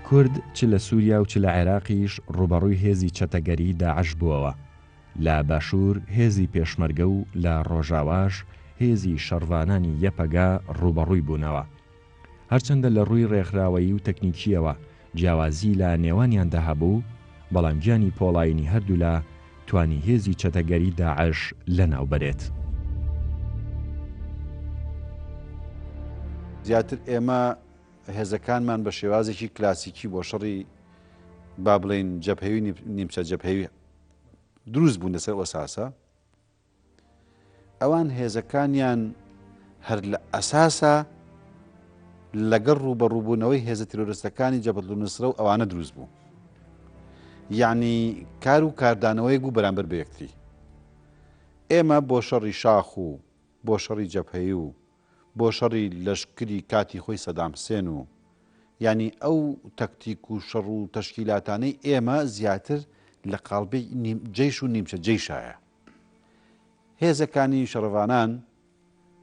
کورد چ لە سووریا و چ لە عێراقیش ڕووبەڕووی هێزی چەتەگەریی داعش بووەوە. لە باشوور هێزی پێشمەرگە و لە ڕۆژاواش هێزی شەڕڤانانی یەپەگە ڕووبەڕووی بوونەوە. هەرچەندە لە ڕووی ڕێکخراوەیی و تەکنیکییەوە جیاوازی لە نێوانیاندا هەبوو، بەڵام گیانی پۆڵایینی هەردوولا توانی هێزی چەتەگەری داعش لەناوبەرێت. زیاتر ئێمە هێزەکانمان بە شێوازێکی کلاسیکی بۆ شەڕی با بڵێین جەبهەوی نیمچە جەبهەوی دروست بوون لەسەر ئەساسە ئەوان هێزەکانیان هەر لە ئەساسا لەگەڵ ڕووبەڕووبوونەوەی هێزە تیرۆرستەکانی جەبهەت نوسرە و ئەوانە دروست بوو یعنی کار و کاردانەوەیەک بوو بەرامبەر بە یەکتری ئێمە بۆ شەڕی شاخ و بۆ شەڕی جەبهەی و بۆ شەڕی لەشکری کاتی خۆی سەدام حسێن و یانی ئەو تەکتیک و شەڕ و تەشکیلاتانەی ئێمە زیاتر لە قاڵبی جەیش و نیمچە جەیشایە. هێزەکانی شەڕڤانان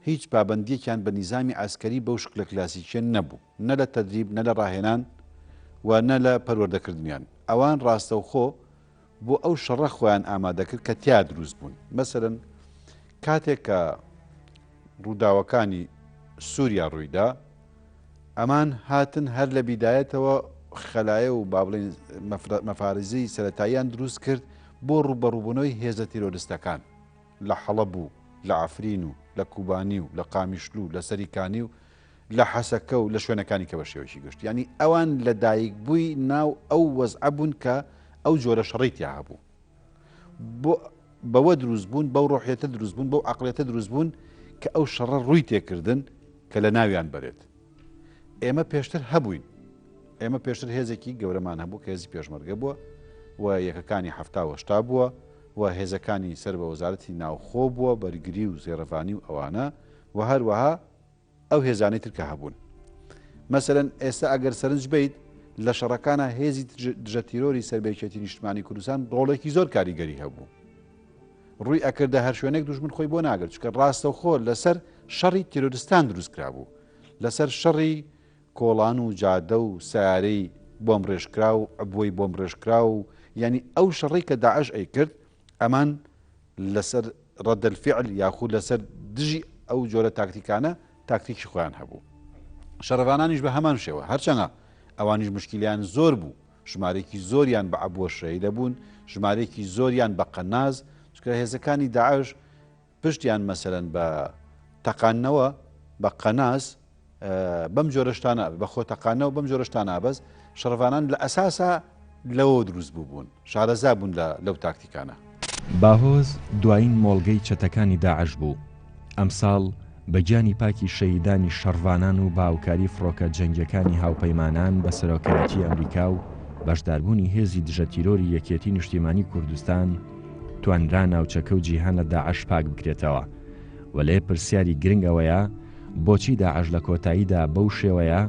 هیچ پابەندیەکیان بە نیزامی عەسکەری بەو شکلە کلاسیکیە نەبوو، نە لە تەدریب، نە لە ڕاهێنان و نە لە پەروەردەکردنیان. ئەوان ڕاستەوخۆ بۆ ئەو شەڕە خۆیان ئامادەکرد کە تیا دروست بوون. مەسەلەن کاتێک کە ڕووداوەکانی سووریا ڕوویدا، ئەمان هاتن هەر لە بیدایەتەوە خەلایە و با بڵێین مەفارزی سەرەتاییان دروست کرد بۆ ڕووبەڕووبوونەوەی هێزە تیرۆرستەکان لە حەڵەب و لە عەفرین و لە کوبانی و لە قامیشلو و لە سەریکانی و لە حەسەکە و لە شوێنەکانی کە بە شێوەیەکی گشت یانی ئەوان لە دایکبووی ناو ئەو وەزعە بوون کە ئەو جۆرە شەڕەی تیا هەبوو بۆ بەوە دروست بوون بەو ڕۆحیەتە دروست بوون بەو عقلێتە دروست بوون کە ئەو شەڕە ڕووی تێکردن کە لە ناویان بەرێت ئێمە پێشتر هەبووین ئێمە پێشتر هێزێکی گەورەمان هەبوو کە هێزی پێشمەرگە بووە و یەکەکانی هەفتا بووە و هێزەکانی سەر بە وەزارەتی ناوخۆ بووە بەرگری و زێڕەڤانی و ئەوانە و هەروەها ئەو هێزانەی تر کە هەبوون. مەسەلەن ئێستا ئەگەر سەرنج بەیت لە شەڕەکانا هێزی دژە تیرۆری سەر بە یەکێتی نیشتمانی کوردستان ڕۆڵێکی زۆر کاریگەری هەبوو. ڕووی ئەکردە هەر شوێنێک دوژمن خۆی بۆ ناگرت چونکە ڕاستەوخۆ لەسەر شەڕی تیرۆرستان دروست کرابوو لەسەر شەڕی کۆڵان و جادە و سیارەی بۆمڕێژکراو و عبوەی بۆمڕێژکراو و یعنی ئەو شەڕەی کە داعش ئەیکرد ئەمان لەسەر رد الفعل یاخود لەسەر دژی ئەو جۆرە تاکتیکانە تاکتیکی خۆیان هەبوو. شەڕڤانانیش بە هەمان شێوە، هەرچەنە ئەوانیش مشکیلیان زۆر بوو، ژمارەیەکی زۆریان بە عەبوە شەهیدە بوون، ژمارەیەکی زۆریان بە قەناس، چونکە هێزەکانی داعش پشتیان مەسەلەن بە تەقاندنەوە بە قەناس بەم جۆرە شتانە بە خۆ تەقانەوە بەم جۆرە شتانە بەس شەڕڤانان لە ئەساسا لەوە دروست بووبوون شارەزا بوون لە لەو تاکتیکانە. باهۆز دوایین مۆڵگەی چەتەکانی داعش بوو، ئەمساڵ بە گیانی پاکی شەهیدانی شەڕڤانان و بە هاوکاری فڕۆکە جەنگیەکانی هاوپەیمانان بە سەرۆکایەتی ئەمریکا و بەشداربوونی هێزی دژە تیرۆری یەکێتی نیشتیمانی کوردستان توانرا ناوچەکە و جیهان لە داعش پاک بکرێتەوە. وەلێ پرسیاری گرنگ ئەوەیە بۆچی داعش لە کۆتاییدا بەو شێوەیە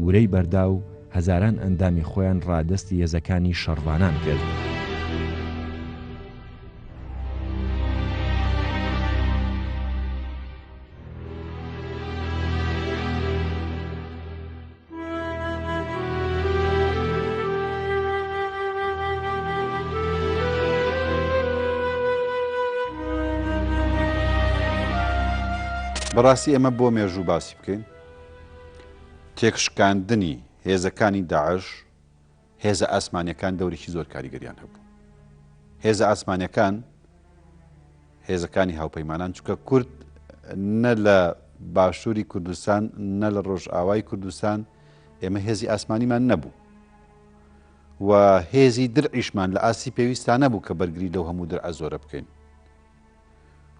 ورەی بەردا و هەزاران ئەندامی خۆیان ڕادەستی هێزەکانی شەڕڤانان کرد؟ بەڕاستی ئێمە بۆ مێژوو باسی بکەین تێکشکاندنی هێزەکانی داعش هێزە ئاسمانیەکان دەورێکی زۆر کاریگەریان هەبوو هێزە ئاسمانیەکان هێزەکانی هاوپەیمانان چونکە کورد نە لە باشووری کوردستان نە لە ڕۆژئاوای کوردستان ئێمە هێزی ئاسمانیمان نەبوو و هێزی درعیشمان لە ئاستی پێویستان نەبوو کە بەرگری لەو هەموو درعە زۆرە بکەین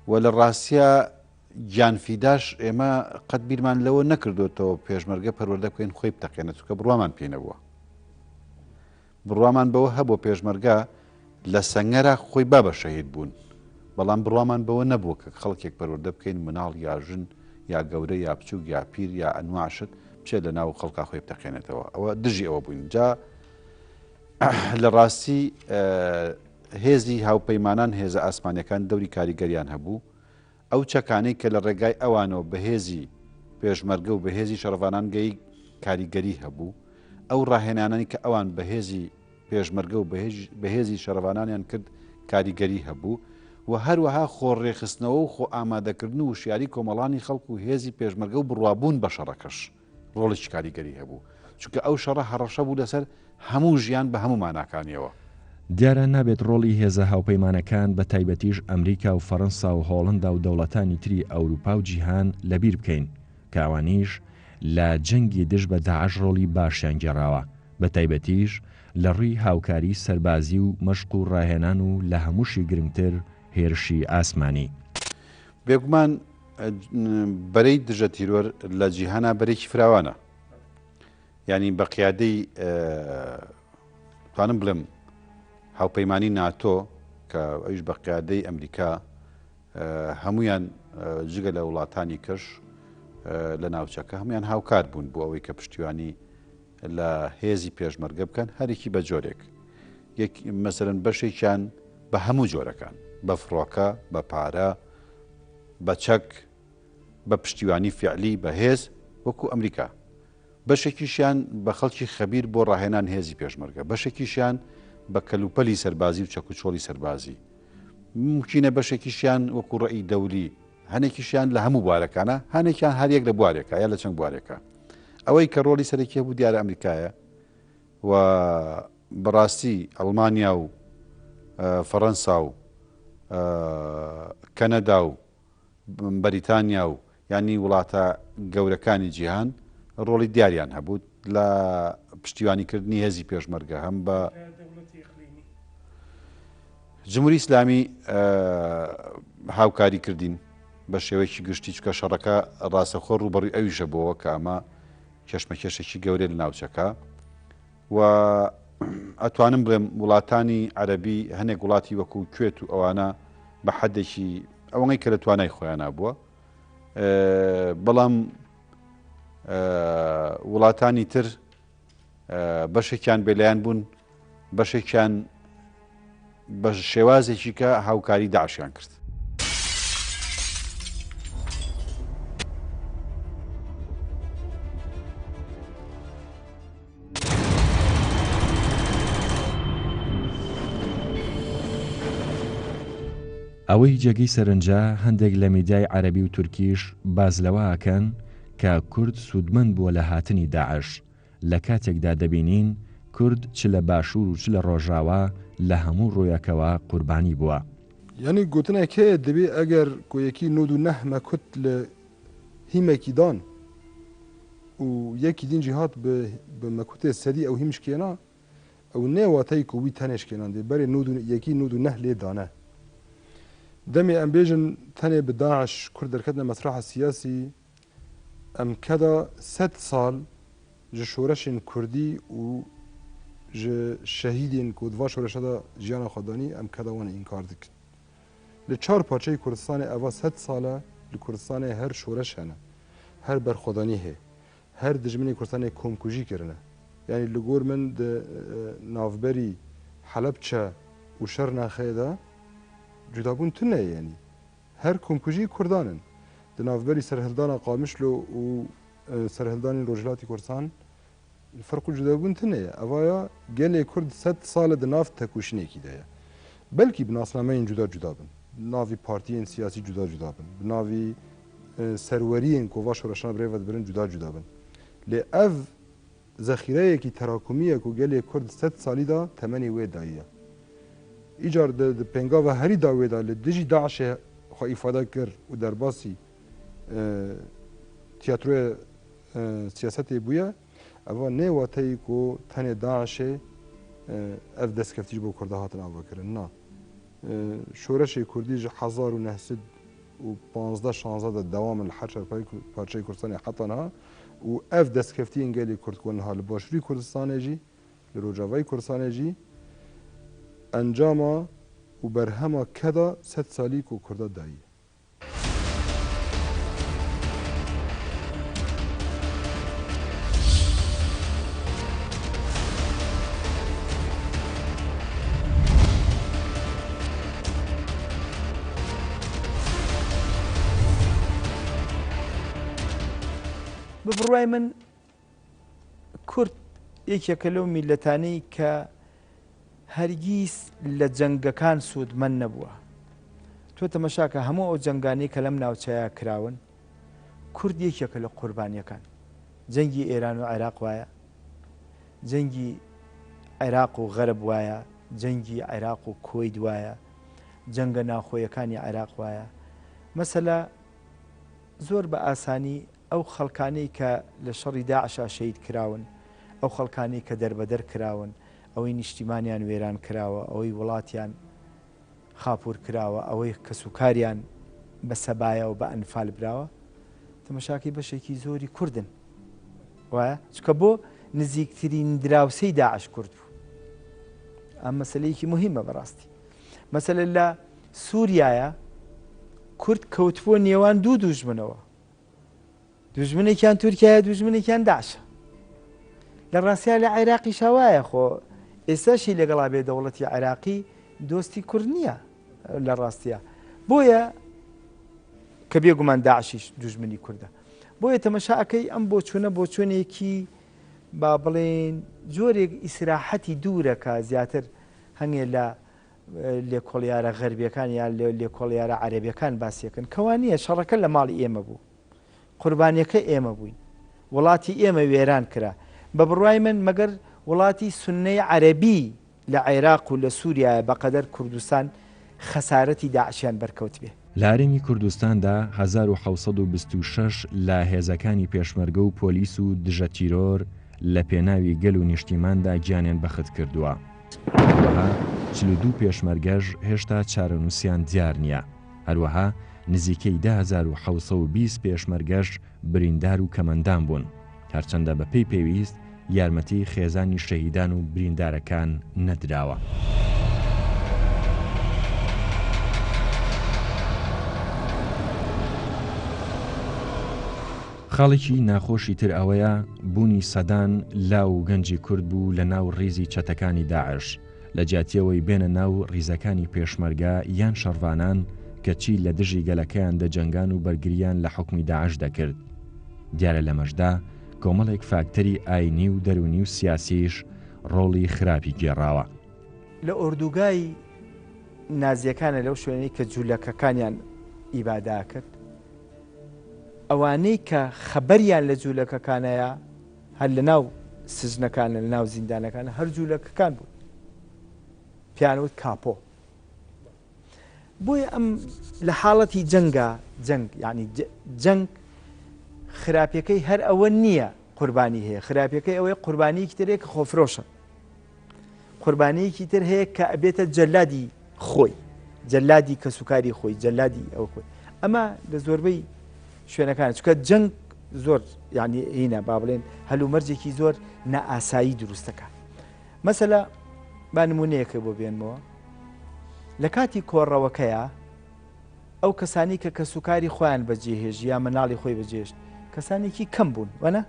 و لە ڕاستە گیانفیداش ئێمە قەت بیرمان لەوە نەکردوێتەوە پێشمەرگە پەروەردە بکەین خۆی بتەقێنێت چونکە بڕوامان پێ نەبووە بڕوامان بەوە هەبووە پێشمەرگە لە سەنگەرا خۆی با بە شەهید بوون، بەڵام بڕوامان بەوە نەبووە کە خەڵکێک پەروەردە بکەین مناڵ یا ژن یا گەورە یا بچووک یا پیر یا ئەنواع شت بچێت لە ناو خەڵکا خۆی بتەقێنێتەوە ئەوە دژی ئەوە بووین جا لە ڕاستی هێزی هاوپەیمانان هێزە ئاسمانیەکان دەوری کاریگەریان هەبوو ئەو چەکانەی کە لە ڕێگای ئەوانەوە بە هێزی پێشمەرگە و بە هێزی شەڕڤانان گەی کاریگەری هەبوو. ئەو ڕاهێنانانی کە ئەوان بە هێزی پێشمەرگە و بە هێزی شەڕڤانانیان کرد کاریگەری هەبوو و هەروەها خۆ ڕێکخستنەوە و خۆ ئامادەکردن و وشیاری کۆمەڵانی خەڵک و هێزی پێشمەرگە و بڕوابوون بە شەڕەکەش ڕۆڵێکی کاریگەری هەبوو چونکە ئەو شەڕە هەڕەشە بوو لەسەر هەموو ژیان بە هەموو ماناکانیەوە. دیارە نابێت ڕۆڵی هێزە هاوپەیمانەکان بە تایبەتیش ئەمریکا و فەرەنسا و هۆڵندا و دەوڵەتانی تری ئەوروپا و جیهان لەبیر بکەین کە ئەوانیش لە جەنگی دژ بە داعش ڕۆڵی باشیان گێڕاوە بە تایبەتیش لە ڕووی هاوکاری سەربازی و مەشق و ڕاهێنان و لە هەمووشی گرنگتر هێرشی ئاسمانی. بێگومان بەرەی دژە تیرۆر لە جیهانا بەرێکی فراوانە یعنی بە قیادەی توانم بڵێم هاوپەیمانی ناتۆ کە ئەویش بە قیادەی ئەمریکا هەمویان جگە لە وڵاتانی کەش لە ناوچەکە هەمویان هاوکار بوون بۆ ئەوەی کە پشتیوانی لە هێزی پێشمەرگە بکەن هەرێکی بە جۆرێک مەسەرەن بەشێکیان بە هەموو جۆرەکان بە فڕۆکە بە پارە بە چەک بە پشتیوانی فعلی بە هێز وەکو ئەمریکا بەشێکیشیان بە خەڵکی خەبیر بۆ ڕاهێنان هێزی پێشمەرگە بەشێکیشیان بە کەلوپەلی سەربازی و چەکوچۆڵی سەربازی مومکینە بەشێکیشیان وەکو ڕەئی دەولی هەنێکیشیان لە هەموو بوارەکانە هەنێکیان هەر یەک لە بوارێکە یا لە چەند بوارێکە ئەوەی کە ڕۆڵی سەرەکی هەبوو دیارە ئەمریکایە و بەڕاستی ئەڵمانیا و فەڕەنسا و کەنەدا و بەریتانیا و یانی وڵاتە گەورەکانی جیهان ڕۆڵی دیاریان هەبوو لە پشتیوانیکردنی هێزی پێشمەرگە هەم بە جمهوری ئیسلامی هاوکاری کردین بە شێوەیەکی گشتی چکە شەڕەکە ڕاستەخۆ ڕووبەڕووی ئەویشە بۆوە کە ئەمە کێشمەکێشێکی گەورەی لە ناوچەکە و ئەتوانم بڵێم وڵاتانی عەربی هەنێک وڵاتی وەکو کوێت و ئەوانە بە حدێکی ئەوەی کە لە توانای خۆیانە بووە بەڵام وڵاتانی تر بەشێکیان بێلایەن بوون بەشێکیان بە شێوازێکی کە هاوکاری داعشیان کرد. ئەوەی جێگەی سەرنجە هەندێک لە میدیای عەرەبی و تورکیش باس لەوە ئەکەن کە کورد سوودمەند بووە لە هاتنی داعش، لە کاتێکدا دەبینین کورد چ لە باشوور و چ لە ڕۆژاوا لە هەموو ڕوویەکەوە قوربانی بووە. یانی گوتنێک هەیە دەبێ ئەگەر کو یەکی 99 مەکوت لە هیمەکی دان و یەکی دین جی هات بە بە مەکوتێ سەدی ئەو هیم شکێنا ئەو نێ واتەی کو وی تەنێ شکێناندێ بەرێ نۆد و یەکی 99 لێ دانە. دەمێ ئەم بێژن تەنێ بە داعش کورد دەرکەتنە مەسرەحە سیاسی ئەم کەدا سەد سال ji şoreşên Kurdî û ji şehîdên ku di va şoreşa de jiyana xwe danî em keda wan înkar dikin. Li çar parçeyê Kurdistanê eva sed sal e li Kurdistanê her şoreş hene, her berxwedanî heye, her dijminê Kurdistanê komkujî kirine. Yanî li gor min di navberî Helepçe û Şernexê de cudabûn tune ye yanî. Her komkujî Kurdan in. Di navberî serhildana Qamişlo û serhildanên Rojhilatê Kurdistan ferq û cudabûn tune ye. Evaya gelê Kurd sed sal e di nav tekoşînekî de ye. Belkî bi nasnameyên cuda cuda bin, bi navî partiyên siyasî cuda cuda bin, bi navî serweriyên ku va şoreşana bi rê ve dibirin cuda cuda bin. Lê ev Zexîreyekî terakumî ye ku gelê Kurd sed salî de temenê wê dayiye. Îcar di di pêngava herî dawê de li dijî DAIŞ'ê xwe îfade kir û derbasî tiyatroya siyasetê bûye. Eva nê wateyî ku tenê DAIŞ'ê ev destkeftî ji bo Kurda hatin avakirin. Na. Şoreşê Kurdî ji 1915 şanzdeh de dewam in li her çar parçeyê Kurdistanê heta niha û ev destkeftiyên gelê Kurd ku niha li Başûrî Kurdistanê jî li Rojavayê Kurdistanê jî encama û berhema keda sed salî ku Kurda dayî ye. بە بڕوای من کورد یەکێکە لەو میللەتانەی کە هەرگیز لە جەنگەکان سوودمەند نەبووە. تۆ تەمەشاکە هەموو ئەو جەنگانەی کە لەم ناوچەیە کراون، کورد یەکێکە لە قوربانیەکان. جەنگی ئێران و عێراق وایە، جەنگی عێراق و غەرب وایە، جەنگی عێراق و کوەیت وایە، جەنگە ناوخۆیەکانی عێراق وایە. مەسەلە زۆر بە ئاسانی ئەو خەڵکانەی کە لە شەڕی داعشا شەهید کراون، ئەو خەڵکانەی کە دەربەدەر کراون، ئەوەی نیشتیمانیان وێران کراوە، ئەوەی وڵاتیان خاپوور کراوە، ئەوەی کەسوکاریان بە سەبایا و بە ئەنفال براوە، تەمەشاکەی بەشێکی زۆری کوردن. وایە؟ چونکە بۆ نزیکترین دراوسێی داعش کورد بوو. ئەم مەسەلەیەکی موهیمە بەڕاستی. مەسەلە لە سووریایە کورد کەوتبووە نێوان دوو دوژمنەوە. دوژمنێکیان تورکیایە دوژمنێکیان داعشە. لە ڕاستیا لە عێراقیشا وایە خۆ ئێستاشی لەگەڵا بێ دەوڵەتی عێراقی دۆستی کورد نییە لە ڕاستیا. بۆیە کە بێگومان داعشیش دوژمنی کوردە. بۆیە تەمەشا ئەکەی ئەم بۆچوونە بۆچوونێکی با بڵێین جۆرێک ئیسراحەتی دوورە کە زیاتر هەنگێ لە لێکۆڵیارە غەربیەکان یا لێکۆڵیارە عەرەبیەکان باسیەکەن کەوا نییە شەڕەکە لە ماڵی ئێمە بوو قوربانیەکە ئێمە بووین وڵاتی ئێمە وێران کرا بە بڕوای من مەگەر وڵاتی سوننەی عەرەبی لە عێراق و لە سوریایە بەقەدەر کوردستان خەسارەتی داعشیان بەرکەوتبێ. لە هەرێمی کوردستاندا 1726 لە هێزەکانی پێشمەرگە و پۆلیس و دژە تیرۆر لە پێناوی گەل و نیشتیماندا گیانیان بەخت کردووە. هەروەها 42 پێشمەرگەش هێشتا چارەنووسیان دیار نییە. هەروەها نزیکەی 10720 پێشمەرگەش بریندار و کەمئەندام بوون، هەرچەندە بەپێی پێویست یارمەتی خێزانی شەهیدان و بریندارەکان نەدراوە. خاڵێکی ناخۆشی تر ئەوەیە بوونی سەدان لاو و گەنجی کورد بوو لە ناو ڕیزی چەتەکانی داعش، لە جیاتیەوەی بێنە ناو ڕیزەکانی پێشمەرگە یان شەڕڤانان کەچی لە دژی گەلەکەیان دەجەنگان و بەرگریان لە حوکمی داعش دەکرد. دیارە لەمەشدا کۆمەڵێک فاکتەری ئاینی و دەروونی و سیاسیش ڕۆڵی خراپی گێڕاوە. لە ئۆردوگای نازیەکانە لەو شوێنەی کە جولەکەکانیان ئیبادە ئەکرد ئەوانەی کە خەبەریان لە جولەکەکانەیە هەر لە ناو سجنەکانە لە ناو زیندانەکانە هەر جولەکەکان بوون پێیان وت کاپۆ بۆیە ئەم لە حاڵەتی جەنگا جەنگ یعنی جەنگ خراپەکەی هەر ئەوە نییە قوربانی هەیە خراپەکەی ئەوەیە قوربانیەکی ترێک خۆفرۆشە قوربانیەکی تر هەیە کە ئەبێتە جەلادی خۆی جەلادی کەسوکاری خۆی جەلادی ئەو خۆی ئەمە لە زۆربەی شوێنەکان چکە جەنگ زۆر یعنی هینە با بڵێن هەلومەرجێکی زۆر نائاسایی دروستەکە مەسەلە با نمونەیەکە بۆ بێنمەوە لە کاتی کۆڕەوەکەیە ئەو کەسانی کە کەسوکاری خۆیان بەجێهێژ یا مناڵی خۆی بەجێشت کەسانێکی کەم بوون وەنە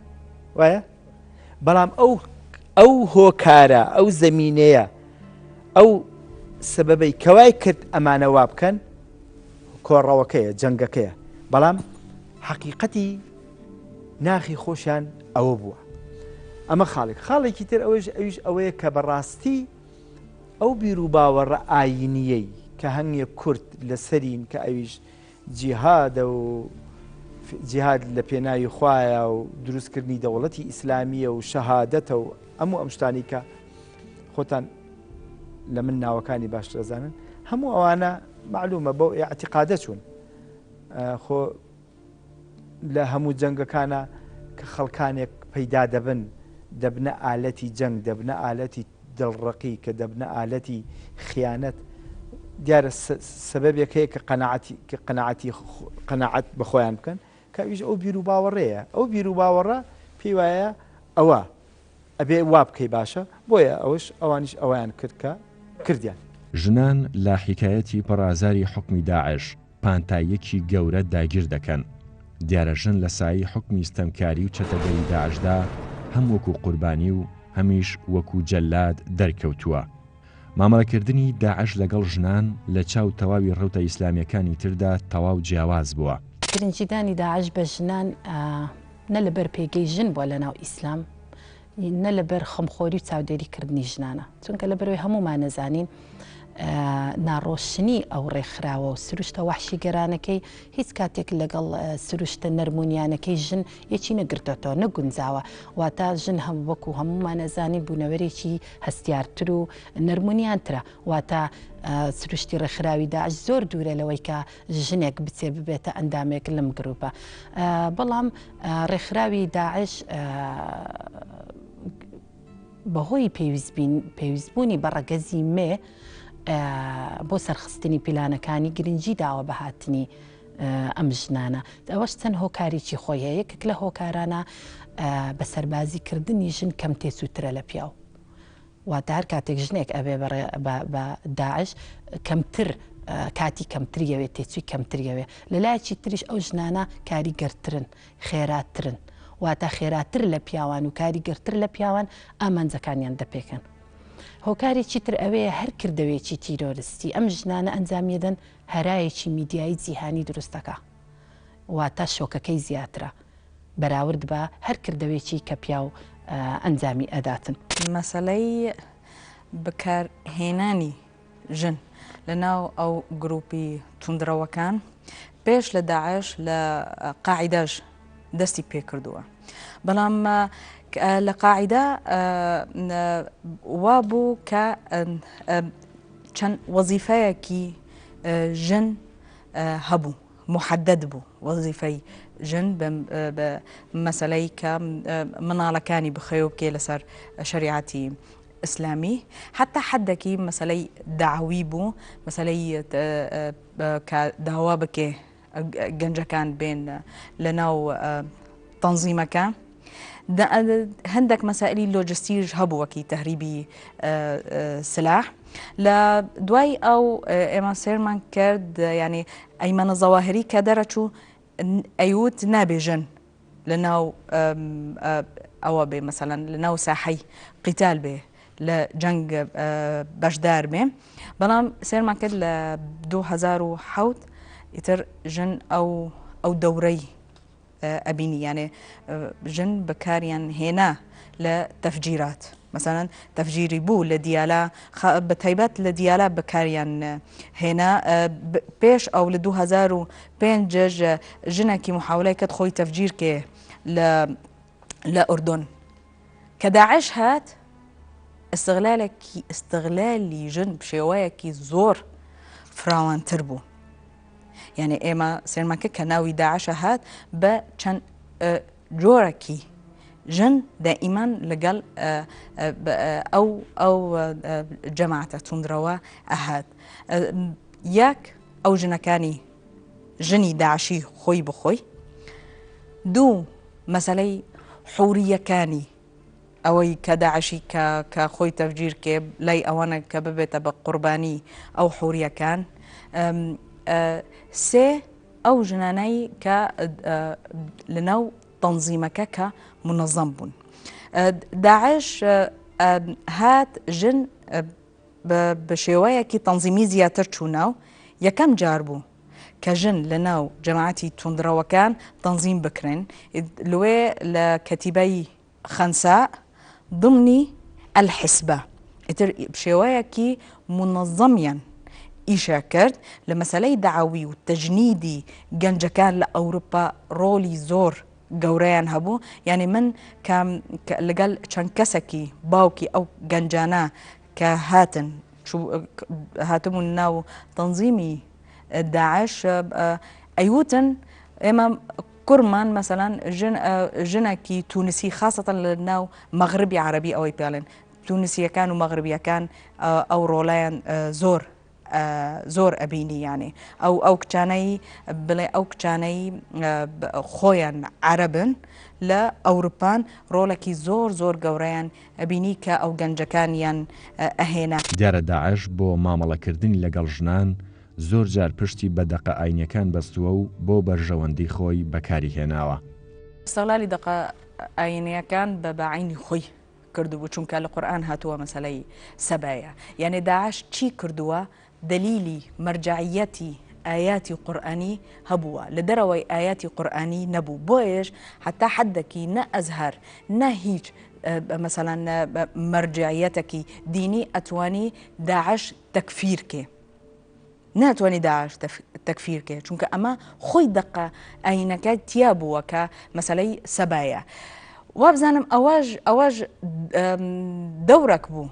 وایە بەڵام ئەو ئەو هۆکارە ئەو زەمینەیە ئەو سەبەبەی کەوای کرد ئەمانە وا بکەن کۆڕەوەکەیە جەنگەکەیە بەڵام حەقیقەتی ناخی خۆشیان ئەوە بووە ئەمە خاڵێک خاڵێکی تر ئەوەش ئەویش ئەوەیە کە بەڕاستی ئەو بیر و باوەڕە ئاینیەی کە هەنگێ کورد لەسەرین کە ئەویش جیهادە و جیهاد لە پێناوی خوایە و دروستکردنی دەوڵەتی ئیسلامیە و شەهادەتە و ئەم و ئەم شتانی کە خۆتان لە من ناوەکانی باشتر دەزانن هەموو ئەوانە معلومە بەو ئیعتیقادە چوون خۆ لە هەموو جەنگەکانە کە خەڵکانێک پەیدا دەبن دەبنە ئالەتی جەنگ دەبنە ئالەتی دڵڕەقی کە دەبنە ئالەتی خیانەت دیارە سەبەبێک هەیە کە قەناعەتی کە قەناعەتی قەناعەت بە خۆیان بکەن کە ئەویش ئەو بیروباوەڕەیە ئەو بیروباوەڕە پێی وایە ئەوە ئەبێ وا بکەی باشە بۆیە ئەوش ئەوانیش ئەویان کرد کە کردیان. ژنان لە حیکایەتی پڕئازاری حوکمی داعش، پانتاییەکی گەورە داگیر دەکەن. دیارە ژن لە سایەی حوکمی ستەمکاری و چەتەگەری داعشدا هەم وەکو قوربانی و هەمیش وەکو جەلاد دەرکەوتووە. مامەڵەکردنی داعش لەگەڵ ژنان لە چاو تەواوی ڕەوتە ئیسلامییەکانی تردا تەواو جیاواز بووە. گرنگیدانی داعش بە ژنان نە لەبەر پێگەی ژن بووە لەناو ئیسلام. نە لەبەر خەمخۆری و چاودێری کردنی ژنانە، چونکە لەبەرئەوەی هەموومان ئەزانین ناڕۆشنی ئەو ڕێکخراوە و سروشتە وەحشیگەرانەکەی هیچ کاتێک لەگەڵ سروشتە نەرمونیانەکەی ژن یەکی نەگرتۆتەوە، نەگونجاوە. واتە ژن هەم وەکو هەموومان ئەزانین بوونەوەرێکی هەستیارتر و نەرمونیانترە. واتە سروشتی ڕێکخراوی داعش زۆر دوورە لەوەی کە ژنێک بچێ ببێتە ئەندامێک لەم گروپە. بەڵام ڕێکخراوی داعش بەهۆی پێویستبوونی بە ڕەگەزی مێ بۆ سەرخستنی پیلانەکانی گرنگی داوە بە هاتنی ئەم ژنانە. ئەوەش چەند هۆکارێکی خۆی هەیە، یەکێک لە هۆکارانە بە سەربازیکردنی ژن کەم تێچووترە لە پیاو. واتە هەر کاتێک ژنێک ئەبێ بە داعش کەمتر کاتی کەمتری ئەوێ، تێچووی کەمتری ئەوێ. لە لایەکی تریش ئەو ژنانە کاریگەرترن، خێراترن. واتە خێراتر لە پیاوان و کاریگەرتر لە پیاوان ئامانجەکانیان دەپێکن. هۆکارێکی تر ئەوەیە هەر کردەوەیەکی تیرۆرستی ئەم ژنانە ئەنجامیەدەن هەرایەکی میدیایی جیهانی دروست دەکا. واتە شۆکەکەی زیاترە بەراورد بە هەر کردەوەیەکی کە پیاو ئەنجامی ئەداتن. مەسەلەی بەکار هێنانی ژن لە ناو ئەو گروپی توندڕەوەکان پێش لە داعش لە قاعیدەش دەستی پێکردووە بەڵام لە قاعیدە وا بوو کە چەند وەزیفەیەکی ژن هەبوو محدد بوو وەزیفەی ژن بە مەسەلەی کە مناڵەکانی بخەوێ بکێ لەسەر شەریعەتی ئیسلامی حتا حدەکی مەسەلەی داوی بوو مەسەلەی کە داوا بکێ گەنجەکان بێن لە ناو تەنزیمەکە هەندێک مەسائلی لۆجستیش هەبوو وەکی تەهریبی سلاح لە دوای ئەو ئێمە سێرمان کرد ینی ئەیمەنە زەواهری کە دەرەچوو ئەیوت نابێژن لە ناو ئەوە بێ مەسەلەن لە ناو ساحەی قیتال بێ لە جەنگ بەشدار بێ بەڵام سێرمان کرد لە 2007 ئیتر ژن ئەو ئەو دەورەی ئەبینی یانێ ژن بەکاریان هێنا لە تەفجیرات مەسەلەن تەفجیری بوو لە دیالا بە تایبەت لە دیالا بەکاریان هێنا پێش ئەو لە 2005 ژنێکی محاولای کرد خۆی تەفجیر کێ لە لە ئوردن کە داعش هات استغلالێکی استغلالی ژن بشێوەیەکی زۆر فراوانتر بوو یعنی ئێمە سێرمان کرد کە ناوی داعشە هات بە چەند جۆرەکی ژن دائیمان لەگەڵ ئەو ئەو جەماعەتە توندرەوە ئەهات یەک ئەو ژنەکانی ژنی داعشی خۆی بخۆی دوو مەسلەی حوریەکانی ئەوەی کە داعشی کە کە خۆی تەفجیر کێ لای ئەوانە کە ببێتە بە قوربانی ئەو حوریەکان سێ ئەو ژنانەی کە لەناو تەنزیمەکە کە منەزەم بوون. داعش هات ژن بە شێوەیەکی تەنزیمی زیاتر چوو ناو، یەکەم جار بوو کە ژن لە ناو جەماعەتی توندڕەوەکان تەنزیم بکرێن، لوێ لە کەتیبەی خەنساء ضمنی الحسبە ئیتر شێوەیەکی مونەزەمیان ئیشە کرد لە مەسەلەی دەعەوی و تەجنیدی گەنجەکان لە ئەوروپا ڕۆڵی زۆر گەورەیان هەبوو یعنی من کە لەگەڵ چەند کەسێکی باوکی ئەو گەنجانە کە هاتن هاتبوون ناو تەنزیمی داعش ئەیوتن ئێمە کوڕمان مەسەلەن ژن ژنێکی تونسی خاصەتەن لە ناو مەغربی عەرەبی ئەوەی پێڵێن تونسیەکان و مەغربیەکان ئەو ڕۆڵیان زۆر زۆر ئەبینی یانێ ئەو ئەو کچانەی بڵێ ئەو کچانەی خۆیان عەرەبن لە ئەوروپان ڕۆڵێکی زۆر زۆر گەورەیان ئەبینی کە ئەو گەنجەکانیان ئەهێنا. دیارە داعش بۆ مامەڵەکردنی لەگەڵ ژنان زۆر جار پشتی بە دەقە ئاینیەکان بەستووە و بۆ بەرژەوەندی خۆی بەکاری هێناوە. ئیستغلالی دەقە ئاینیەکان بە بە عەینی خۆی کردبوو چونکە لە قورئان هاتووە مەسەلەی سەبایە یانێ داعش چی کردووە دەلیلی مەرجەعیەتی ئایاتی قورئانی هەبووە لە دەرەوەی ئایاتی قورئانی نەبوو بۆیەش حەتا حەدەکی نە ئەزهەر نە هیچ. مەسەلەن مەرجعیەتەکی دینی ئەتوانی داعش تەکفیر کێ ناتوانی داعش تەکفیر کێ چونکە ئەمە خۆی دەقە ئاینەکە تیا بووە کە مەسلەی سەبایە وابزانم ئەوەش ئەوەش دەورەک بوو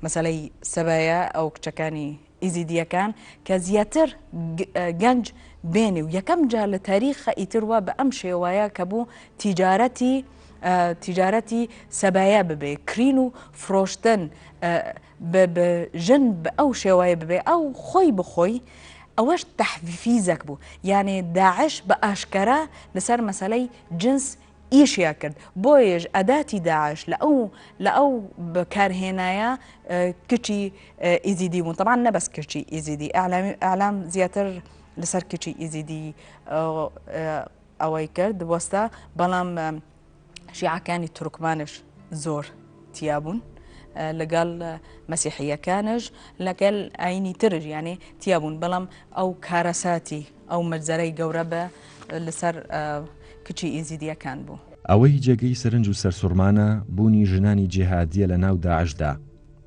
مەسلەی سەبایە ئەو کچەکانی ئیزیدیەکان کە زیاتر گەنج بێنێ و یەکەم جار لە تاریخە ئیتر وا بە ئەم شێوایە کە بوو تیجارەتی تیجارەتی سەبایە ببێ کرین و فرۆشتن بە ژن بە ئەو شێوایە ببێ ئەو خۆی بخۆی ئەوەش تەحفیزەک بوو یانێ داعش بە ئاشکەرا لەسەر مەسەلەی جنس ئیشیا کرد بۆیەش ئەداتی داعش لە ئەو لە ئەو بەکارهێنایە کچی ئیزیدی بوون تەبان نە بەس کچی ئیزیدی ئەعلامی ئەعلام زیاتر لەسەر کچی ئیزیدی ئەوەی کرد وەستا بەڵام شیعەکانی تورکمانش زۆر تیا بوون لەگەڵ مەسیحیەکانش لەگەل ئاینی ترش یانێ تیا بوون بەڵام ئەو کارەساتی ئەو مەجزەرەی گەورە بە لەسەر کچی ئێزیدیەکان بوو. ئەوەی جێگەی سەرنج و سەرسوڕمانە بوونی ژنانی جیهادییە لە ناو داعشدا،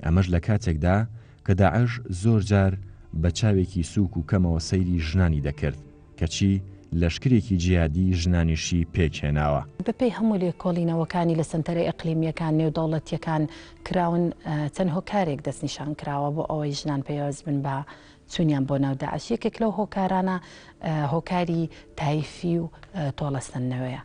ئەمەش لە کاتێکدا کە داعش زۆر جار بە چاوێکی سووک و کەمەوە سەیری ژنانی دەکرد، کەچی لەشکرێکی جیهادی ژنانیشی پێکهێناوە. بەپێی هەموو لێکۆڵینەوەکانی لە سەنتەرە ئیقلیمییەکان، نێودەوڵەتییەکان کراون، چەند هۆکارێک دەستنیشان کراوە بۆ ئەوەی ژنان پەیوەست بن بە چوونیان بۆ ناو داعش، یەکێک لەو هۆکارانە هۆکاری تایفی و تۆڵەسەندنەوەیە.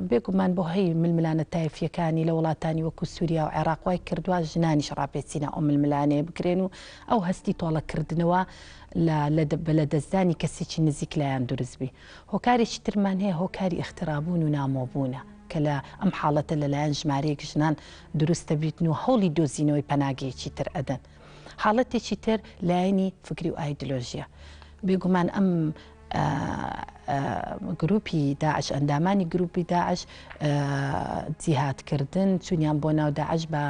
بێگومان بۆ هەی ململانە تایفیەکانی لە وڵاتانی وەکو سووریا و عێراق وای کردووە ژنانیش ڕاپێچی ناو ئەو ململانێیە بکرێن و ئەو هەستی تۆڵەکردنەوە بە لەدەستدانی کەسێکی نزیک لایان دروست بی. هۆکارێکی ترمان هەیە هۆکاری ئیغترابوون و نامۆبوونە کە لە ئەم حاڵەتە لەلایەن ژمارەیەک ژنان دروست دەبیتن و هەوڵی دۆزینەوەی پەناگەیەکی تر ئەدەن. حاڵەتێکی تر لایەنی فکری و ئایدلۆژیە. بێگومان ئەم گروپی داعش ئەندامانی گروپی داعش جیهادکردن چونیان بۆ ناو داعش بە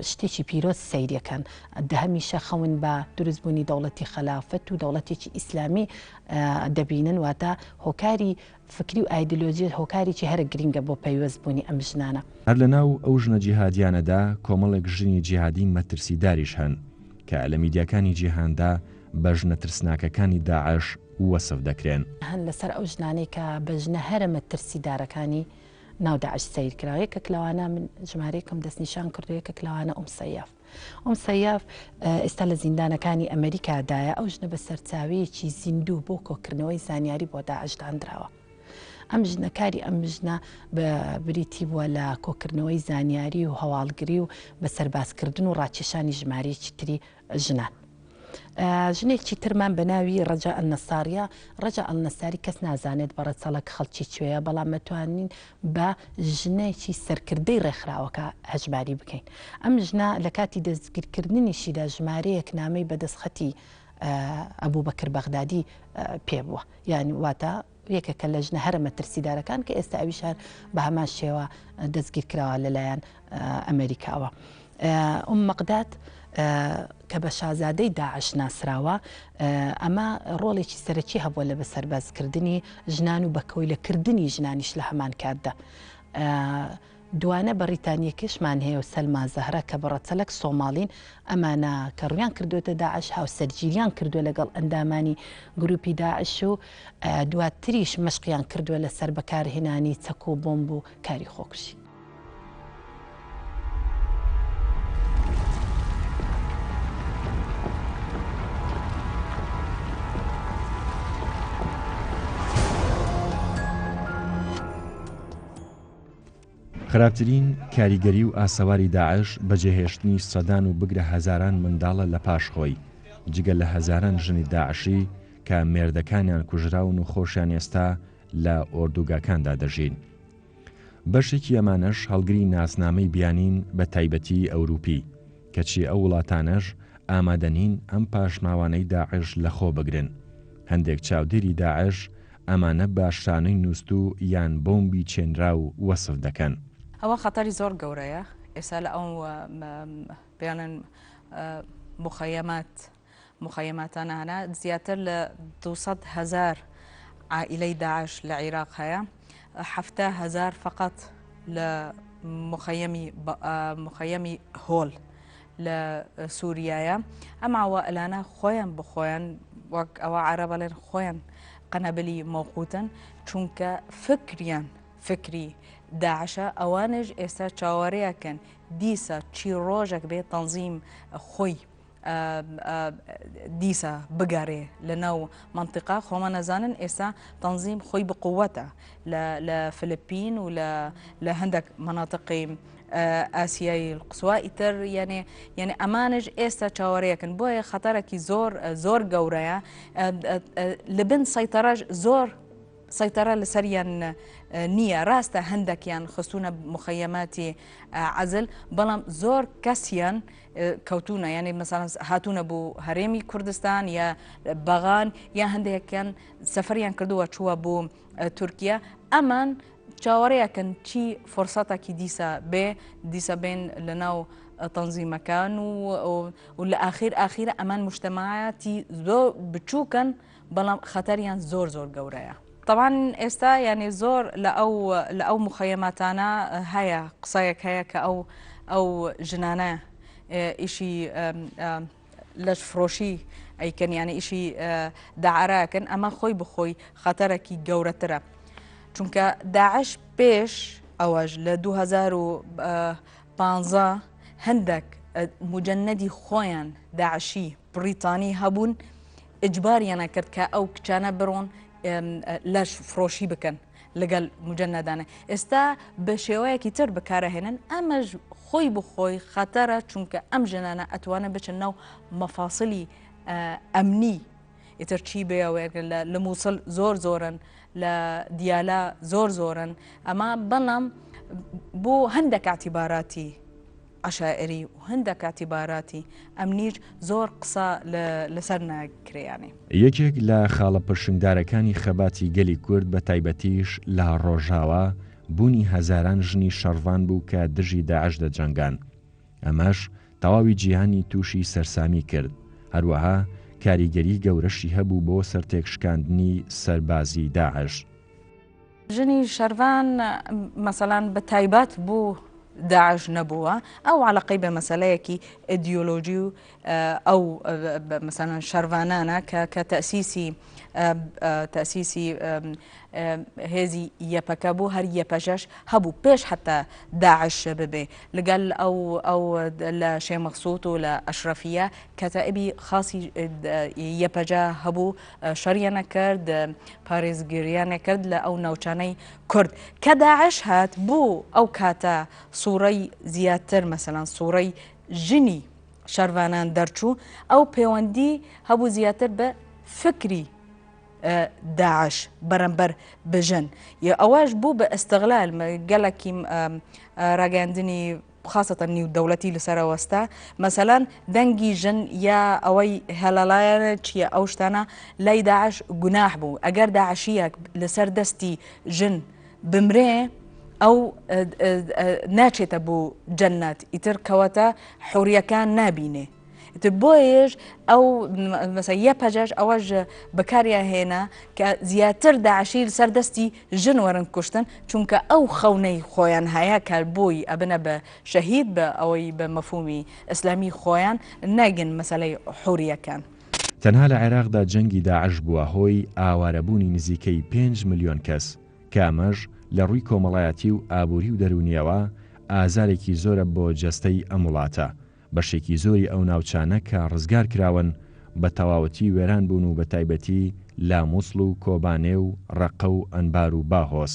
شتێکی پیرۆز سەیرەکەن هەمیشە خەون بە دروستبوونی دەوڵەتی خەلافەت و دەوڵەتێکی ئیسلامی دەبینن واتە هۆکاری فکری و ئایدلۆجیەت هۆکارێکی هەرە گرینگە بۆ پەیوەست بوونی ئەم ژنانە. هەر لە ناو ئەو ژنە جیهادیانەدا کۆمەڵێک ژنی جیهادی مەترسیداریش هەن کە لە میدیاکانی جیهاندا بە ژنە ترسناکەکانی داعش وەسف دەکرێن. هەن لەسەر ئەو ژنانەی کە بە ژنە هەرە مەترسیدارەکانی ناو داعش سەیر کراوە یەکێک لەوانە من ژمارەیەکم دەستنیشان کردووە یەکێک لەوانە ئوم سەیاف. ئوم سەیاف ئێستا لە زیندانەکانی ئەمەریکادایە، ئەو ژنە بە سەرچاوەیەکی زیندوو بۆ کۆکردنەوەی زانیاری بۆ داعش داندراوە. ئەم ژنە کاری ئەم ژنە بریتی بووە لە کۆکردنەوەی زانیاری و هەواڵگری و بە سەربازکردن و ڕاکێشانی ژمارەیەکی تری ژنان. ژنێکی ترمان بە ناوی ڕەجا ئەلنەساریە، ڕەجا ئەلنەساری کەس نازانێت بە ڕەچەڵەک خەڵکی کوێیە، بەڵام ئەتوانین بە ژنێکی سەرکردەی ڕێکخراوەکە هەژماری بکەین. ئەم ژنە لە کاتی دەستگیرکردنیشیدا ژمارەیەک نامەی بە دەستخەتی ئەبوبەکر بەغدادی پێ بووە، یانی واتە یەکێکە لە ژنە هەرە مەترسیدارەکان کە ئێستا ئەویش هەر بە هەمان شێوە دەستگیرکراوە لەلایەن ئەمریکاوە. ئوم مەقداد کە بە شازادەی داعش ناسراوە، ئەمە ڕۆڵێکی سەرەکی هەبووە لە بەسەربازکردنی ژنان و بە کۆیلەکردنی ژنانیش لە هەمان کاتدا. دوانە بەڕیتانییەکەشمان هەیە و سەلما زەهرا کە بە ڕەچەلەک سۆماڵین، ئەمانە کە ڕوویان کردووەتە داعش هاوسەرگیریان کردووە لەگەڵ ئەندامانی گرووپی داعش و دواتریش مەشقیان کردووە لەسەر بەکارهێنانی چەک و بۆمب و کاری خۆکوژی. خراپترین کاریگەری و ئاسەواری داعش بەجێهێشتنی سەدان و بگرە هەزاران منداڵە لە پاش خۆی، جگە لە هەزاران ژنی داعشی کە مێردەکانیان کوژراون و خۆشیان ئێستا لە ئۆردوگاکاندا دەژین. بەشێکی ئەمانەش هەڵگری ناسنامەی بیانین بە تایبەتی ئەوروپی، کەچی ئەو وڵاتانەش ئامادەنین ئەم پاشماوانەی داعش لەخۆ بگرن. هەندێک چاودێری داعش ئەمانە بە شانۆی نووستوو یان بۆمبی چێنراو وەسف دەکەن. ئەوە خەتەری زۆر گەورەیە ئێستا لە ئەو پێڵێن مخەیەمات مخەیەماتانە هەنا زیاتر لە 200 هزار عائلەی داعش لە عیراق هەیە 70 هزار فقط. لە مخەیەمی مخەیەمی هۆل لە سووریایە ئەم عوائلانە خۆیان بە خۆیان وەک ئەوە عەرەبەڵێن خۆیان قەنەبلی مەوقوتن چونکە فکریان فکری داعشە ئەوانش ئێستا چاوەڕێەکەن دیسا چی ڕۆژێک بێ تەنزیم خۆی دیسا بگەڕێ لە ناو مەنتیقا خۆمان نەزانن ئێستا تەنزیم خۆی بقوەتە لە فلپین و لە هەندێک مەناتقی ئاسیایی قسووا ئیتر یانێ یعنی ئەمانش ئێستا چاوەڕێکن بۆیە خەتەرێکی زۆر زۆر گەورەیە لە بن سەیتەڕەش زۆر سەیتەرە لەسەریان نییە ڕاستە هەندێکیان خستوونە مخەیەماتی عەزل بەڵام زۆر کەسیان کەوتونە یعنی مەسەلەن هاتوونە بۆ هەرێمی کوردستان یا بەغان یا هەندێکیان سەفەریان کردووە چووە بۆ تورکیا ئەمان چاوەڕێەکەن چی فرسەتێکی دیسا بێ دیسا بێن لە ناو تەنزیمەکان و و لە ئاخیر ئاخیرە ئەمان مجتەماعاتی زۆر بچووکەن بەڵام خەتەریان زۆر زۆر گەورەیە. تەبعەن ئێستا یانی زۆر لە ئەو لە ئەو مخەیەماتانە هەیە قسەیەک هەیە کە ئەو ئەو ژنانە ئیشی لەش فرۆشی ئەیکەن یانی ئیشی داعراکەن ئەمە خۆی بخۆی خەتەرەکی گەورەترە چونکە داعش پێش ئەوەش لە 2015 هەندێک مجندی خۆیان داعشی بریتانی هەبوون ئیجباریان ئەکرد کە ئەو کچانە بڕۆن لەش فرۆشی بکەن لەگەل مجەنەدانە ئێستا بە شێوەیەکی تر بکارەهێنن ئەمەش خۆی بخۆی خەتەرە چونکە ئەم ژنانە ئەتوانن بچن ناو مەفاسلی ئەمنی ئیتر چی بێوەیەک لە مووسڵ زۆر زۆرن لە دیالا زۆر زۆرن ئەمە بەڵام بۆ هەندێک ئاعتیباراتی عەشائری و هەندەک ئیعتیباراتی ئەمنیش زۆر قسە لەسەر ناکرێ یانی. یەکێک لە خاڵە پرشنگدارەکانی خەباتی گەلی کورد بە تایبەتیش لە ڕۆژاوا، بوونی هەزاران ژنی شەڕڤان بوو کە دژی داعش دەجەنگان. ئەمەش تەواوی جیهانی تووشی سەرسامی کرد، هەروەها کاریگەری گەورەشی هەبوو بۆ سەرتێکشکاندنی سەربازیی داعش. ژنی شەرڤان مەسەلەن بە تایبەت بۆ داعش نەبووە ئەو علاقەی بە مەسەلەیەکی ئیدیۆلۆژی و ئەو مەسەلەن شەرڤانانە کە کە تەسیسی تەسیسی هێزی یەپەکە بوو هەر یەپەژەش هەبوو پێش حتا داعش ببێ لەگەل ئەو ئەو لە شێ مەخسوت و لە ئەشرەفیە کەتائبی خاصی یەپەجە هەبوو شەڕیان کرد پارێزگریان کرد لە ئەو ناوچانەی کورد کە داعش هات بۆ ئەو کاتە سوڕەی زیاتر مەسەلەن سوڕەی ژنی شەرڤانان دەرچوو ئەو پەیوەندی هەبوو زیاتر بە فکری داعش بەرەمبەر بژن ئەوەش بوو بە ئەستغلال گەلەکی ڕاگەاندنی خاسەتەن نیو دەولەتی لەسەرە وەستا مەسەلەن دەنگی ژن یا ئەوەی هێڵەڵایەنە چییە ئەو شتانە لای داعش گوناح بوو ئەگەر داعشیەک لەسەر دەستی ژن بمرێ ئەو ناچێتە بۆ جەنەت ئیتر کەواتە حوریەکان نابینێ ئیتر بۆیەش ئەو مەسە یەپەجەش ئەوەش بەکاریان هێنا کە زیاتر داعشی لەسەر دەستی ژن وەرن کوشتن چونکە ئەو خەونەی خۆیان هەیە کە بۆی ئەبنە بە شەهید بە ئەوەی بە مەفهومی ئیسلامی خۆیان ناگەن مەسەلەی حوریەکان. تەنها لە عێراقدا جەنگی داعش بووە هۆی ئاوارەبوونی نزیکەی پێنج ملیۆن کەس، کە ئەمەش لە ڕووی کۆمەڵایەتی و ئابووری و دەروونییەوە ئازارێکی زۆرە بۆ جەستەی ئەم وڵاتە، بەشێکی زۆری ئەو ناوچانە کە ڕزگار کراون بە تەواوەتی وێران بوون و بەتایبەتی لە موسڵ و کۆبانێ و ڕەققە و ئەنبار و باهۆز.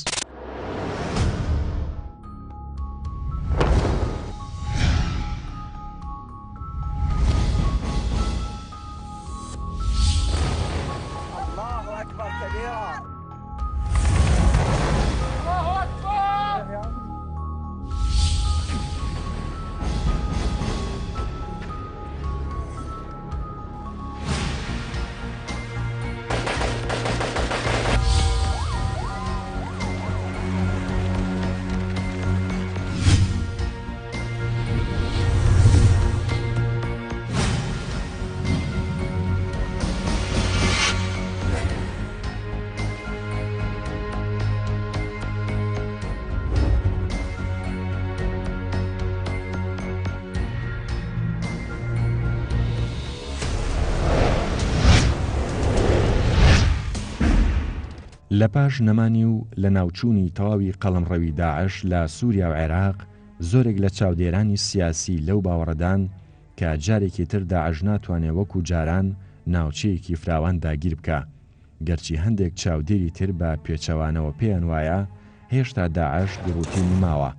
لە پاش نەمانی و لەناوچوونی تەواوی قەڵەمڕەوی داعش لە سووریا و عێراق، زۆرێک لە چاودێرانی سیاسی لەو باوەڕەدان کە جارێکی تر داعش ناتوانێ وەکو جاران ناوچەیەکی فراوان داگیر بکا، گەرچی هەندێک چاودێری تر بە پێچەوانەوە پێیان وایە هێشتا داعش گوڕوتینی ماوە،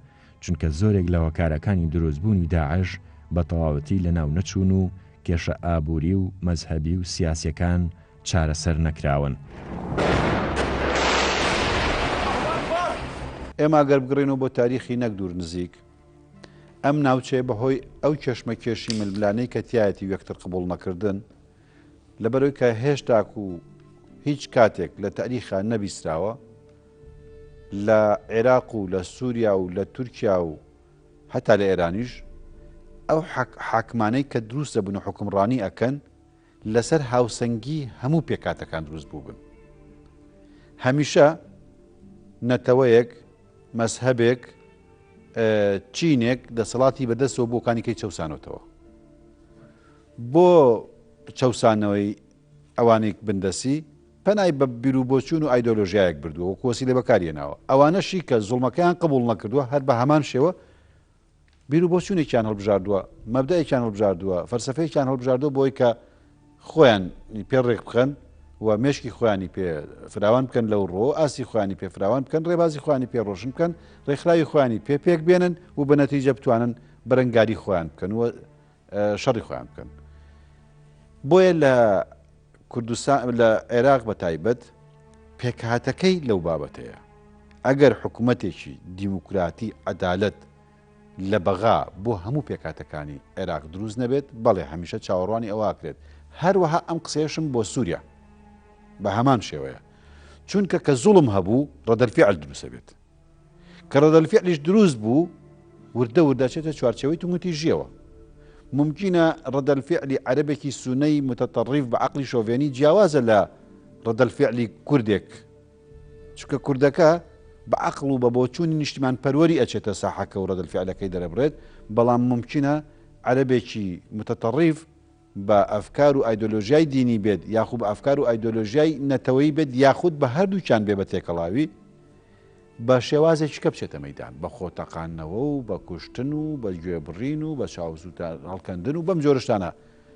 چونکە زۆرێک لە هۆکارەکانی دروستبوونی داعش بە تەواوەتی لەناو نەچوون و کێشە ئابووری و مەزهەبی و سیاسیەکان چارەسەر نەکراون. ئێمە گەر بگڕێینەوە بۆ تاریخی نەک دوور نزیک، ئەم ناوچەیە بە هۆی ئەو کێشمەکێشی ململانێی کە تیایەتی و یەکتر قبوڵ نەکردن، لەبەرئەوەی کە هێشتاکو هیچ کاتێک لە تاریخا نەبیستراوە لە عێراق و لە سووریا و لە تورکیا و هەتا لە ئێرانیش ئەو حاکمانەی کە دروست دەبن و حوکمڕانی ئەکەن لەسەر هاوسەنگی هەموو پێکهاتەکان دروست بووبن. هەمیشە نەتەوەیەک، مەزهەبێک، چینێک دەسەڵاتی بەدەستەوە بۆ کانی کەی چەوسانەوەتەوە. بۆ چەوسانەوەی ئەوانەی بندەسی پەنای بە بیروبۆچوون و ئایدۆلۆژیایەک بردووە وەکو وەسیلە بەکاریێناوە. ئەوانەشی کە زوڵمەکەیان قبوڵ نەکردووە هەر بە هەمان شێوە بیروبۆچوونێکیان هەڵبژاردووە، مەبدەئێکیان هەڵبژاردووە، فەلسەفەیەکیان هەڵبژاردووە بۆی کە خۆیان پێ ڕێک بخەن و مێشکی خۆیانی پێ فراوان بکەن لەو ڕۆ ئاستی خۆیانی پێ فراوان بکەن ڕێبازی خۆیانی پێ ڕۆشن بکەن ڕێکخراوی خۆیانی پێ پێک بێنن و بە نەتیجە بتوانن بەرەنگاری خۆیان بکەن و شەڕی خۆیان بکەن بۆیە لە کوردستان لە عێراق بە تایبەت پێکهاتەکەی لەو بابەتەیە ئەگەر حکوومەتێکی دیموکراتی عەدالەت لە بەغا بۆ هەموو پێکهاتەکانی عێراق دروست نەبێت، بەڵێ هەمیشە چاوەڕوانی ئەوە ئەکرێت. هەروەها ئەم قسەیەشم بۆ سووریا بە هەمان شێوەیە. چونکە کە زوڵم هەبوو ڕەدەلفیعل دروست ئەبێت. کە ڕەدەلفیعلیش دروست بوو وردە وردە ئەچێتە چوارچێوەی توندوتیژییەوە. مومکینە ڕەدەلفیعلی عەرەبێکی سوننەی متەتەڕیف بە عەقڵی شۆڤێنی جیاوازە لە ڕەدەلفیعلی کوردێک چونکە کوردەکە بە عەقڵ و بە بۆچوونی نیشتیمانپەروەری ئەچێتە ساحەکە و ڕەدەلفیعلەکەی دەرەبڕێت، بەڵام مومکینە عەرەبێکی متەتەڕیف بە ئەفکار و ئایدۆلۆژیای دینی بێت یاخو بە ئەفکار و ئایدۆلۆژیای نەتەوەیی بێت یاخود بە هەردووکیان بێ بە تێکەڵاوی بە شێوازێکی کە بچێتە مەیدان بە خۆتەقاندنەوە و بە کوشتن و بە گوێبڕین و بە چاوسووتان هەڵکەندن و بەم جۆرە شتانە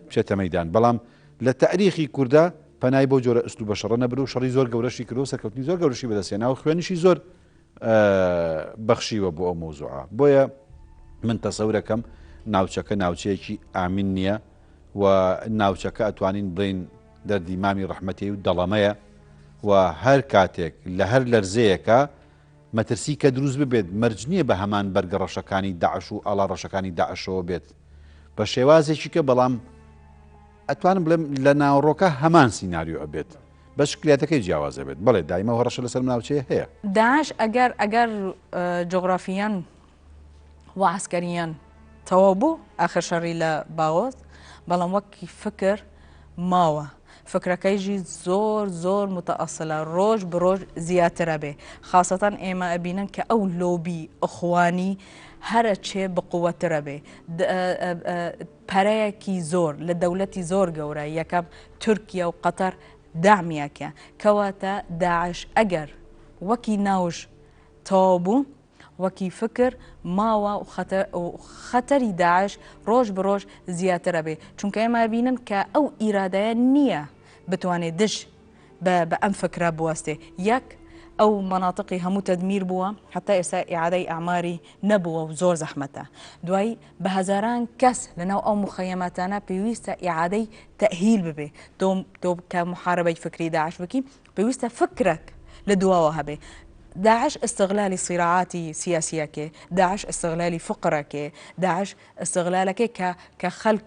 بچێتە مەیدان بەڵام لە تاریخی کوردا پەنای بەو جۆرە ئسلوبە شەڕە نەبرد و شەڕی زۆر گەورەشی کردو سەرکەوتنی زۆر گەورەشی بەدەستهێنا و خوێنیشی زۆر بەخشیوە بۆ ئەو مەوزوعە بۆیە من تەسەورەکەم ناوچەکە ناوچەیەکی ئامین نییە و ناوچەکە ئەتوانین بڵین دەردی مامی ڕەحمەتی و دەڵەمەیە و هەر کاتێک لە هەر لەرزەیەکە مەترسی کە دروست ببێت مەرج نییە بە هەمان بەرگە ڕەشەکانی داعش و ئاڵا ڕەشەکانی داعشەوە بێت بە شێوازێکی کە بەڵام ئەتوانم بڵێم لە ناوەڕۆکا هەمان سیناریۆ ئەبێت بەس شکلیاتەکەی جیاواز ئەبێت بەڵێ دایمە هەڕەشە لەسەر ناوچەیە هەیە. داعش ئەگەر ئەگەر جوغرافیەن و عەسکەریەن تەواو بوو ئاخر شەڕی لە باوەز بەڵام وەکی فکر ماوە فکرەکەیژی زۆر زۆر متەئەسلە ڕۆژ بڕۆژ زیاترە بێ خاسەتەن ئێمە ئەبینن کە ئەو لۆبی ئەخوانی هەرە چێ بقوەترە بێ پەرەیەکی زۆر لە دەولەتی زۆر گەورە یەکەم تورکیا و قەتەر دەعمیەکە کەواتە داعش ئەگەر وەکی ناوش تەواو بوو وەکی فکر ماوە و خەتەری داعش ڕۆژ بە ڕۆژ زیاترە بێ چونکە ئێمە بینن کە ئەو ئیرادەیە نییە بتوانێت دژ بە ئەم فکرە بوەستێ یەک ئەو مەناتقی هەموو تەدمیر بووە حتا ئێستا ئیعادەی ئەعماری نەبووە و زۆر زەحمەتە دوایی بە هەزاران کەس لەناو ئەو مخەیەماتانە پێویستە ئیعادەی تەئهیل ببێ تۆ تۆ کە محاربەی فکری داعش بکی پێویستە فکرەک لە دواوە هەبێ داعش ئیستغلالی سیراعاتی سیاسیەکێ داعش ئیستغلالی فقرەکێ داعش ئیستغلالەکەی کە کە خەلک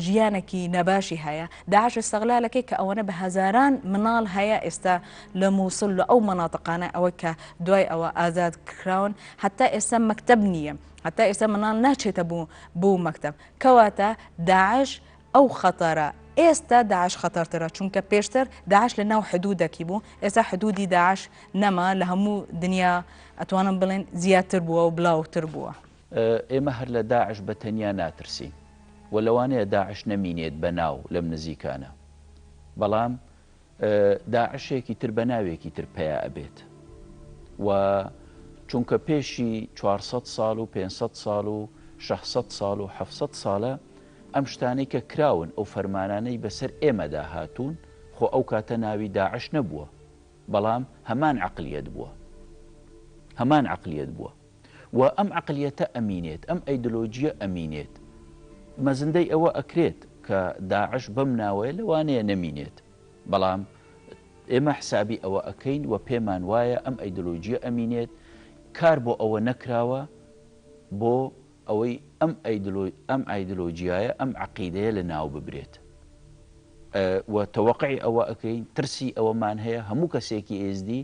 ژیانێکی نەباشی هەیە داعش ئیستغلالەکەی کە ئەوەنە بە هەزاران مناڵ هەیە ئێستا لە مووسڵ لە ئەو مەناتقانە ئەوە کە دوای ئەوە ئازاد کراون حتا ئێستا مەکتەب نییە حتا ئێستا مناڵ ناچێتە بوو بۆ مەکتەب کەواتە داعش ئەو خەتەرە ئێستا داعش خەتەرترە چونکە پێشتر داعش لە ناو حدودەکی بوو ئێستا حدودی داعش نەما لە هەموو دنیا ئەتوانم بڵێن زیاتر بووە و بڵاوتر بووە. ئێمە هەر لە داعش بە تەنیا ناترسین و لەوانەیە داعش نەمینێت بە ناو لەم نزیکانە بەڵام. داعشێکی تر بە ناوێکی تر پەیا ئەبێت و چونکە پێشی 400 ساڵ و 500 ساڵ و 600 ساڵ و 700 ساڵە ئەم شتانەی کە کراون ئەو فەرمانانەی بەسەر ئێمەدا هاتوون خۆ ئەو کاتە ناوی داعش نەبووە بەڵام هەمان عەقلیەت بووە هەمان عەقلیەت بووە و ئەم عەقلیەتە ئەمینێت ئەم ئەیدلۆجیە ئەمینێت مەزندەی ئەوە ئەکرێت کە داعش بەم ناوەیە لەوانەیە نەمینێت بەڵام ئێمە حسابی ئەوە ئەکەین و پێمان وایە ئەم ئەیدلۆجیە ئەمینێت کار بۆ ئەوە نەکراوە بۆ ئەوەی ئەم ئەم ئایدلۆجیایە ئەم عەقیدەیە لە ناو ببرێت و تەوەقعی ئەوە ئەکەین ترسی ئەوەمان هەیە هەموو کەسێکی ئێزدی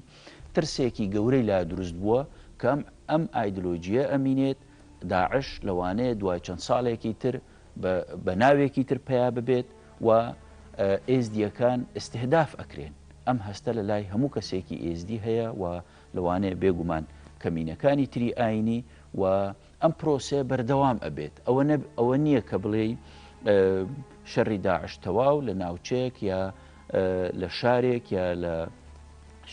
ترسێکی گەورەی لا دروست بووە کە ئەم ئەم ئایدلۆجیە ئەمینێت داعش لەوانەیە دوای چەند ساڵێکی تر بە ناوێکی تر پیا ببێت و ئێزدیەکان ئستهداف ئەکرێن ئەم هەستە لە لای هەموو کەسێکی ئێزدی هەیە و لەوانەیە بێگومان کەمینەکانی تری ئاینی و ئەم پرۆسەیە بەردەوام ئەبێت ئەوە نە ئەوە نییە کە بڵێی شەڕی داعش تەواو لە ناوچەیەک یا لە شارێک یا لە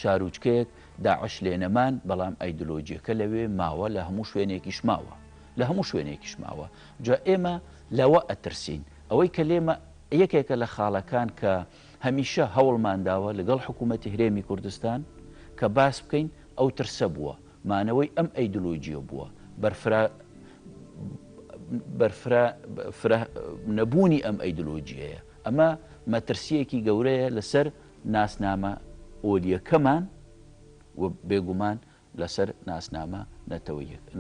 شاروچکەیەک داعش لێنەمان بەڵام ئایدلۆجیەکە لەوێ ماوە لە هەموو شوێنێکیش ماوە لە هەموو شوێنێکیش ماوە جا ئێمە لەوە ئەترسین ئەوەی کە لێمە یەکێکە لە خاڵەکان کە هەمیشە هەوڵمان داوە لەگەڵ حکوومەتی هرێمی کوردستان کە باس بکەین ئەو ترسە بووە مانەوەی ئەم ئەیدلۆجیە بووە، بەرفرە بەرفرە فرە نەبوونی ئەم ئەیدلۆجیەیە. ئەمە مەترسیەکی گەورەیە لەسەر ناسنامە ئۆلیەکەمان و بێگومان لەسەر ناسنامە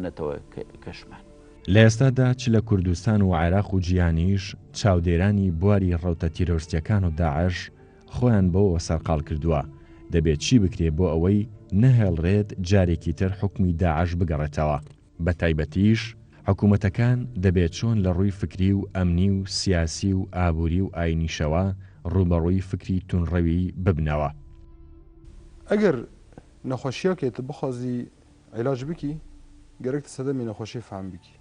نەتەوەکەشمان. لە ئێستادا چ لە کوردستان و عێراق و جیهانیش چاودێرانی بواری ڕەوتە تیرۆرستیەکان و داعش خۆیان بەوەوە سەرقاڵ کردووە، دەبێت چی بکرێ بۆ ئەوەی نەهێڵرێت جارێکی تر حوکمی داعش بگەڕێتەوە، بەتایبەتیش حکومەتەکان دەبێت چۆن لە ڕووی فکری و ئەمنی و سیاسی و ئابووری و ئاینیشەوە ڕووبەڕووی فکری توندڕەوی ببنەوە. ئەگەر نەخۆشیەکێ تو بخوازی عیلاج بکی گەرەک تو سەدەمی نەخۆشیێ فام بکی.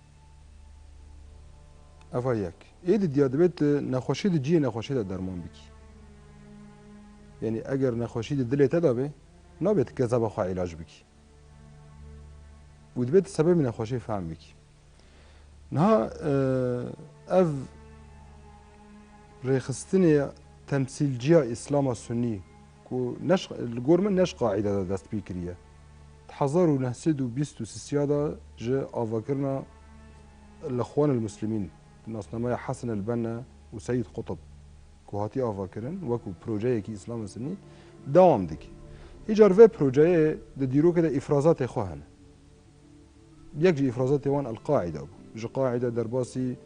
ئەڤا یەک. ئێ دی دیار دەبێت نەخۆشی di ciyê nexweşê de derman bikî. Yanî eger nexweşî di dilê te de bê, nabe tu kezeba xwe îlac bikî. Û dibê tu sebebê nexweşê fehm bikî. Niha ev rêxistinê temsîlciya Îslama Sunnî ku neş li gor min neş qaîde de dest pê kiriye. Di 1923 de ji avakirina Lixwan el Muslimîn di nasnameya Hesen el Benna û Seyîd Qutb ku hatî avakirin wekû projeyekî Îslama Sunnî dewam dike. Îcar vê projeyê di dîrokê de îfrazatê xwe hene. Yek ji îfrazatê wan El Qaîde bû. Ji Qaîde derbasî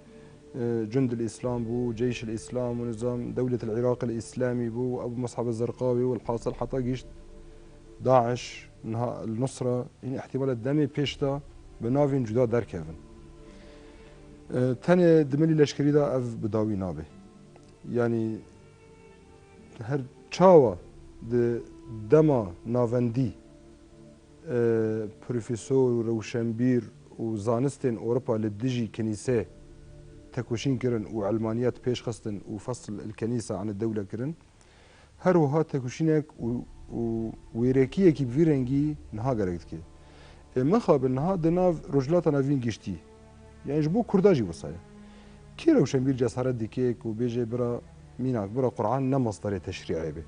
Cund el Îslam bû, Ceyş el Îslam û nizam Dewlet el Îraq el Îslamî bû û Ebû Mus'ab el Zerqawî û elhasil heta gihîşt Daiş, niha El Nusra hîn îhtîmal e demê pêş de bi navên cuda derkevin. Tenê di milî leşkerî de ev bi dawî nabe. Yanî her çawa di dema navendî profesor û rewşenbîr û zanistên Ewropa li dijî kenîsê tekoşîn kirin û elmaniyet pêş xistin û fesl el kenîsa an dewle kirin, Her wiha têkoşînek û û wêrekiyekî bi vî rengî niha gerek dike. Ê mixabin niha di nav Rojhilata Navîn giştî yan ji bo Kurda jî wisa ye. Kî rewşenbîr cesaret dike ku bêje bira mînak bira Quran ne mesderê teşrî'ê be.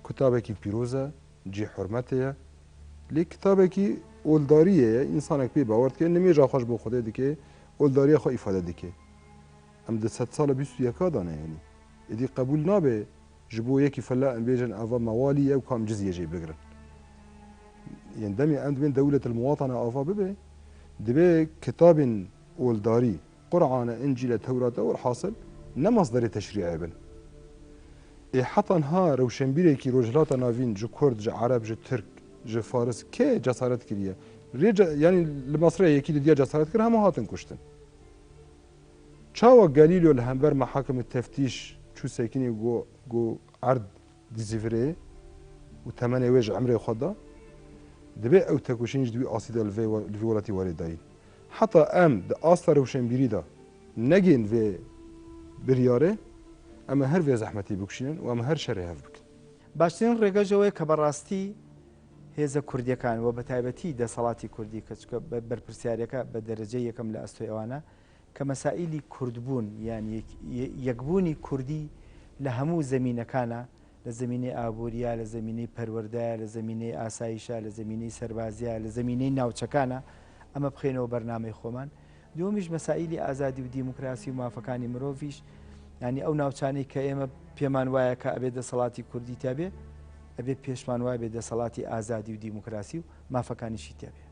Kitabekî pîroz e, cihê hurmetê ye. Lê kitabekî oldariyê ye, însanek pê bawer dike, nimêja xwe ji bo Xwedê dike, oldariya xwe îfade dike. Em di sedsala 21 de ne yanî. Êdî qebûl nabe ji bo yekî fela em bêjin ava mewalî ye û ka em cizye jê bigirin. Yên demê em dibên dewlet el muwatana ava bibe, dibe kitabên oldarî, Quran e, Încîl e, Tewrat e welhasil ne mesderê teşrî'ê bin. Ê heta niha rewşenbîrekî Rojhilata Navîn ji Kurd, ji Ereb, ji Tirk, ji Faris kê cesaret kiriye? Rê yanî li Mesrê yekî di diya cesaret kir hemû hatin kuştin. Çawa Galîlyo li hember mehakimê teftîş çû sekinî û got ku erd dizîvirê û temenê wê ji emrê xwe da, dibê ew tekoşîn ji di wî astî de li vê li vî welatî werê dayîn. Heta em di asta rewşenbîrî de negên vê biryarê, em ê her vê zehmetî bikişînin û em ê her şerê hev bikin. باشترین ڕێگەش ئەوەیە کە بەڕاستی هێزە کوردیەکان و بەتایبەتی دەسەڵاتی کوردی کە چکە بەرپرسیارەکە بە دەرەجەی یەکەم لە ئەستۆی ئەوانە کە مەسائیلی کوردبوون یان یەکبوونی کوردی لە هەموو زەمینەکانا لە زەمینەی ئابووریا، لە زەمینەی پەروەردەیا، لە زەمینەی ئاسایشا، لە زەمینەی سەربازیا، لە زەمینەی ناوچەکانا ئەمە بخەینەوە بەرنامەی خۆمان. دووەمیش مەسائیلی ئازادی و دیموکراسی و مافەکانی مرۆڤیش یانی ئەو ناوچانەی کە ئێمە پێمان وایە کە ئەبێ دەسەڵاتی کوردی تیا بێ، ئەبێ پێشمان وابێ دەسەڵاتی ئازادی و دیموکراسی و مافەکانیشی تیا بێ.